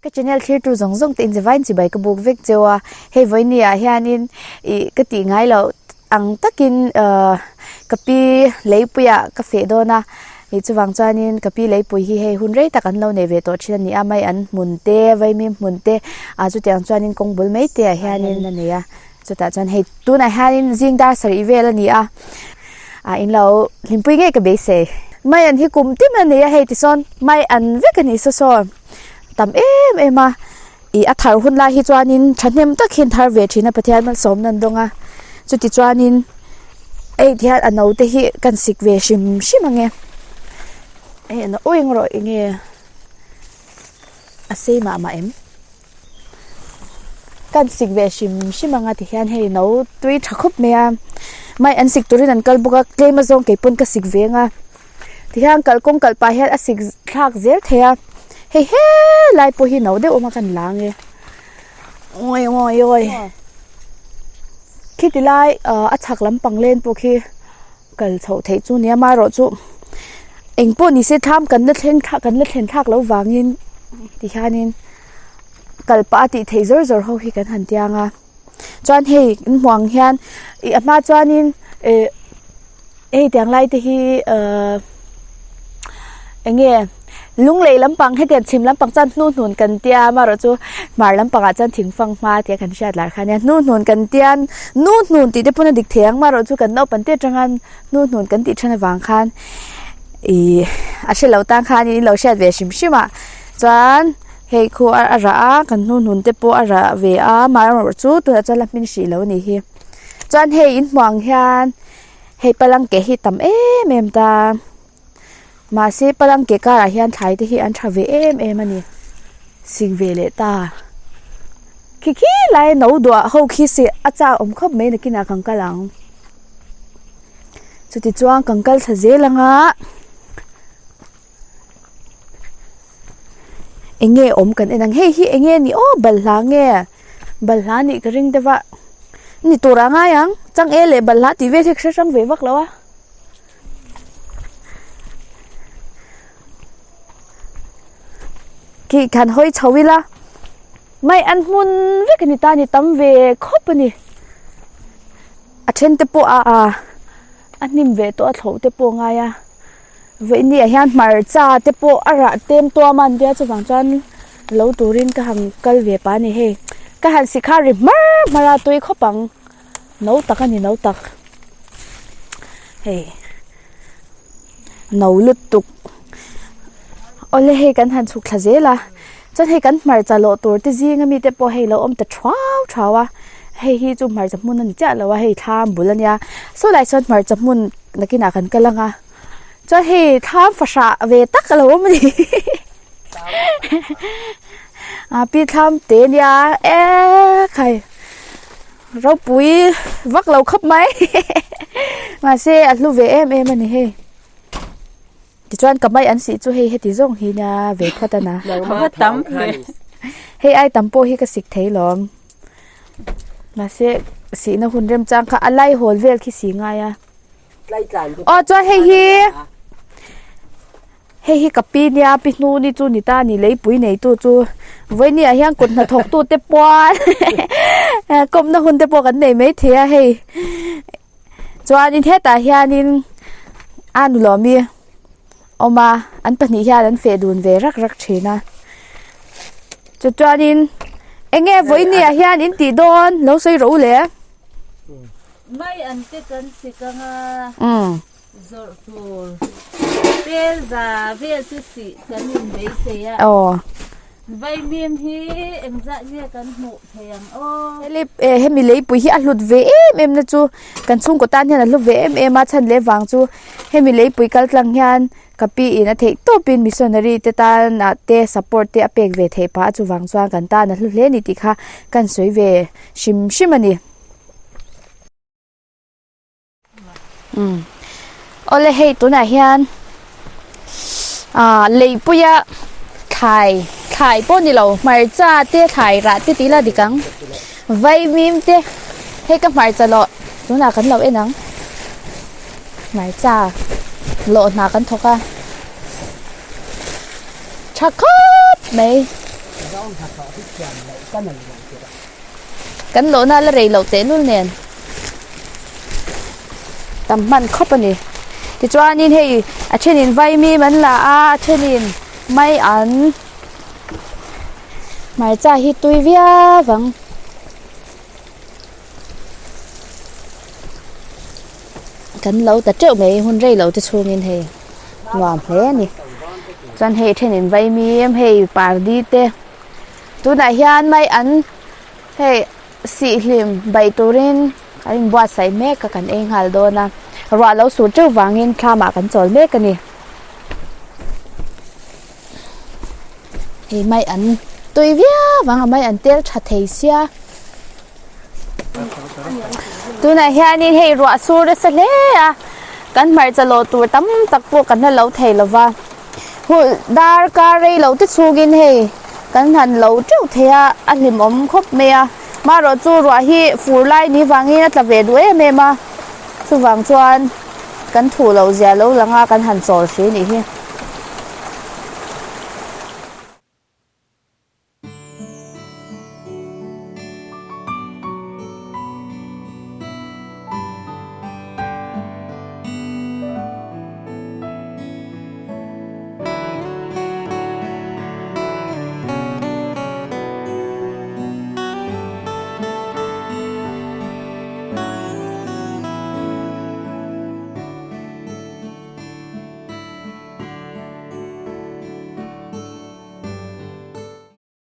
Ka channel thlir tur zawng zawng te in zavain chibai ka buk vek cheu a, hei vawiin ah hianin ih ka tih ngai loh ang takin ahh ka pi leipuiah ka feh dawn a, ih chuvang chuanin ka pi leipui hi hei hun rei tak an lo nei ve tawh thin a ni a, mai an hmun te vaimim hmun te ah chutiang chuanin kawng bul mai te ah hianin a nei a, chutah chuan hei tunah hianin zing dar sarih vel a ni a, ah in lo hlimpui ngei ka beisei. Mai an hi kum tin a nei a hei tisawn mai an vek a ni saw saw. Tam em em a, ih a thar hun lai hi chuanin thahnem tak hian thar ve thin a Pathian malsawmna an dawng a, chuti chuanin hei ti hian a no te hi kan sik ve hrim hrim ang e, hei a no eng rawh eng nge a sei mah mah em kan sik ve hrim hrim ang a ti hian hei no tui tha khawp mai a, mai an sik turin an kal bawk a tlem azawng kei pawn ka sik ve ang a. Tihian kalkawng kalh pah hian a sik thlak zel thei a, hei helai pawh hi no deuh awm a kan la ange awi awi awi khiti lai ah a chhak lampang len pawh khi kal chhoh theih chu nia amaherawhchu eng pawh ni se thlam kan la thleng thlak kan la thlen thlak loh vangin tihianin kal pah a tih theih zawr zawr ho hi kan han tiang a chuan hei in hmuh ang hian ih a hma chuanin eh. Hei tiang lai te hi ahh eng nge lunglei lampang hetiang chhim lampang chuan hnuhnun kan tia amaherawh chu hmar lampangah chuan thingfang hma tia kan hriat lar kha ania hnuhnun kan tia nuhnun tih te pawn a dik thei ang amaherawh chu kan naupang te atanga hnuhnun kan tih then avang khan ihh a hre lo tan khan in lo hriat ve hrim hrim a chuan hei khu a rah a kan hnuhnun te pawh a rah ve a amaherawh chu tunah chuan la hmin hrih lo a ni hi chuan hei in hmuh ang hian. Hei palang ke hi tam em em ta mahse palang ke karah hian thlai te hi an tha ve em em a ni sik ve leh ta khi khi lai no duah ho khi si a chak awm khawp mai nakinah kan kal ang chuti chuan kan kal thla zel ang a eng nge awm kan en ang hei hi eng nge ni aw balhla nge balhla nih ka ring deuh a ni tur a ngai ang changel leh balhla tih vel hi ka hre hrang ve vak lo a khi khan hawi chho ila mai an hmun vek a ni ta ni tam ve khawp a ni a then te pawh a a hnim ve tawh a thlawh te pawh a ngai a. Vawiin ah hian hmarcha te pawh a rah tlem tuam a an tia chuvang chuan lo turin ka han kal ve pah a ni hei ka han sik kha ri hmar hmar a tui khawp ang no tak a ni no tak hei no lutuk awle hei kan han chhuk thla zel a chuan hei kan hmarcha lawh tur te zing ami te pawh hei lo awm ta thuau thuau a hei hi chu hmarcha hmun a ni chiah lo a hei thlam bul a nia saw lai sawn hmarcha hmun nakinah kan kal ang a chuan hei thlam fahrah ve tak a lo awm a ni a pi thlam te nia ekhai ropui vak lo khawp mai mahse a hlu ve em em a ni hei tichuan ka mai an sih chu hei heti zawng hi nia ve phawt a na hei ai tam pawh hi ka sik thei lawm. Mahse sihna hun remchang kha a lai hawl vel khi si ngai a. Aw chuan hei hi hei hi ka pi nia pi hnu ni chu ni ta ni leipui nei tu chu vawiin ah hian kut hnathawk tu te puan kawmna hun te pawh kan nei maithei a hei chuanin hetah hianin a nulawmi awm a an pahnih hian an feh dun ve rak rak thin a chu chuanin eng nge vawiin ah hian in tih dawn lo sawi rawh u le. Mai an te kan sik anga zawrh tur tel za vel chu sih kan in beisei a. Aw. Vaimim hi engzah nge kan hmuh thei ang aw. Hemi leipui hi a hlut ve em em na chu kan chhungkaw tan hian a hlu ve em em a chhan leh vang chu hemi leipui kal tlang hian ka pi in a theih tawp in missionary te tan ah te support te a pek ve theih phah a chuvang chuan kan tan a hlu hle a ni tih kha kan sawi ve hrim hrim a ni. Umm awle hei tunah hian ah leipuia thlai thlai pawh ni lo hmarcha te thlai rah te tih ila dik ang vaimim te hei ka hmarcha lawh tunah kan lo en ang hmarcha lawh hna kan thawk a tha khawp mai. Kan lawhna la rei loh tehlul nen tam hman khawp a ni. Tichuanin hei a thenin vaimim an la a, a thenin mai an hmarcha hi tui viau ang. Kan lo ta teuh mai hun rei lo te chhungin hei nuam hle a ni. Chuan hei thenin vaimim hei pardi te tunah hian mai an hei sihhlim baih turin an inbuatsaih mek a kan ei nghal dawn a ruah lo sur teuh vangin thlamah kan chawl mek a ni. Hei mai an tui viau vang a mai an tel tha thei sia. Tunah hianin hei ruah sur nasa hle a, kan hmarcha lawh tur tam tak pawh kan la lo thei lo va. Huh darkar rei lo te chhungin hei kan han lo teuh thei a, a hlimawm khawp mai a. Marawh chu ruah hi fur lai ni vangin a tla ve duh em em a, chuvang chuan kan thuh loh zia lo lang a kan han chawl hrih a nih hi.